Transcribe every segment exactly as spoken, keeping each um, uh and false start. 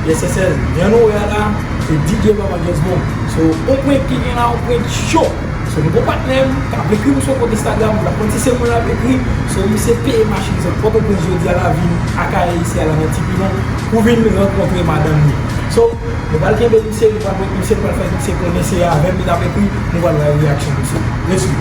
Yes, yes, yes. Jan nou wè a la, se D J Papa Gensmo. So, on prank ki gen la, on prank cho. So, nou gon patnè m k ap ekri m sou kont Instagram, ou t ap konn si se mwen l ap ekri. So, misye peye machin sot Pòtoprens jodi a la, vin Akayè isi a la nan Ti Pilon pou vin rankontre madanm li. So, nou pral kenbe misye, nou pral prank misye, nou pral fè misye konnen se avè m li t ap ekri, nou pral wè reyaksyon misye. Let's go.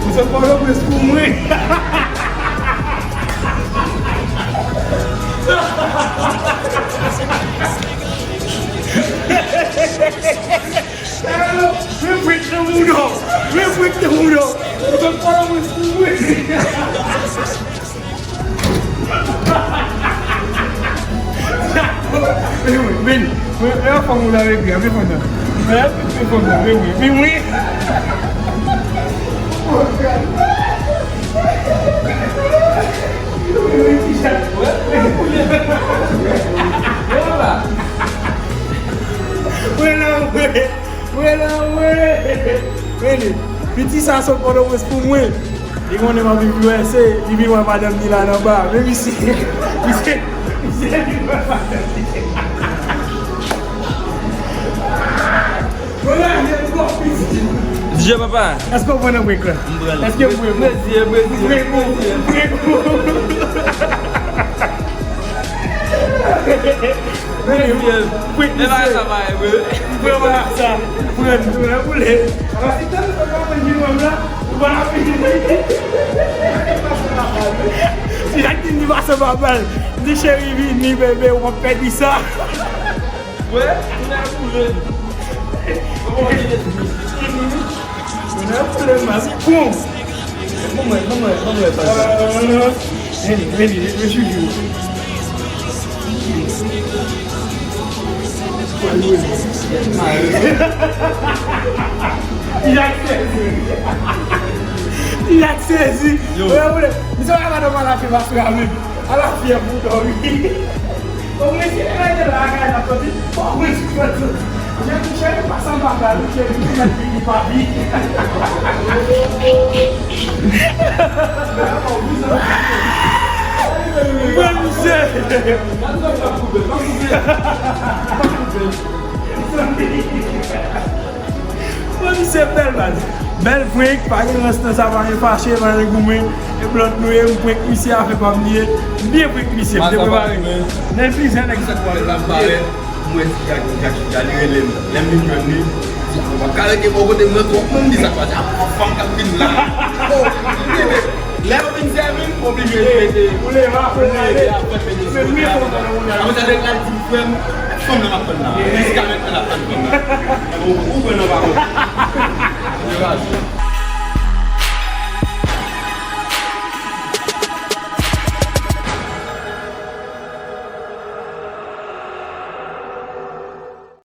Ou sot Pòtoprens pou mwen. Mwen prank nan mouda w. Mwen prank nan mouda w. Ou sot Pòtoprens pou mwen. Men wi, men wi. Men, men, men, fanm ou la, men wi, men fanm nan. Men, men, fanm nan, men wi, men wi. Mwen la, mwen. Mwen la, mwen. Men li, piti sa sot Pòtoprens pou mwen. Li konnen m ap viv U S A, li vin wè madanm li la nan ba. Men misye, misye, misye vin wè madanm li. Mwen la, jèn twòp piti. D J Papa. Èske w pran nan prank la? M pran l. Èske m pran l? Mesye, mesye, mesye, mesye. Mesye, prank misye. E bagay sa pa vre. Pran bagay sa. Pran l, pran l, boule. Ala si telefòn pa mwen vin wè m la, ou pa la fini. Si Jacqueline di pase pa bal, di cheri vini bebe, ou p ap pèdi sa. Wè, tounen ak boule. Kòman w te di? Tounen ak boule, mas. Bon. Ban mwen, ban mwen, ban mwen, pas. Vini, vini, vini, vini. Li ak sezi. Li ak sezi. Yo. Wè, wè. Misye pa ka pa dòmi a la fye pa sou la menm. A la fye pou dòmi. Bon, mesye, lè te la kay la soti. Bon, mesye, soti. Jan tou cheri, pa sanba bal, cheri, li mèt vini pa vini. Mwen, misye. Mwen, misye bèl baz. Bèl prank, pa gen rans nan sa, pa gen fache, pa gen goumen. E blan nou ye, m prank misye, afè pa m li ye. M byen prank misye, m te prepare. Nan plizyè nèg ki sot pale la, m pale. M wè ti Jack, Jack, Jack, li rele m. Lè m vin jwenn li, di, "A, w ap ka rete bò kote m nan twòp non," m di sa pase. A, fanm k ap vin la. Oh, lè yo vin sèvi m, m oblije rete. Ou leve apre, ou leve apre, mete sou la. Apre sa, lè l al di m, "Frè m, fanm nan m ap tann la. Jiska mentnan l ap tann fanm nan." Ou, ou pran nan pawòl.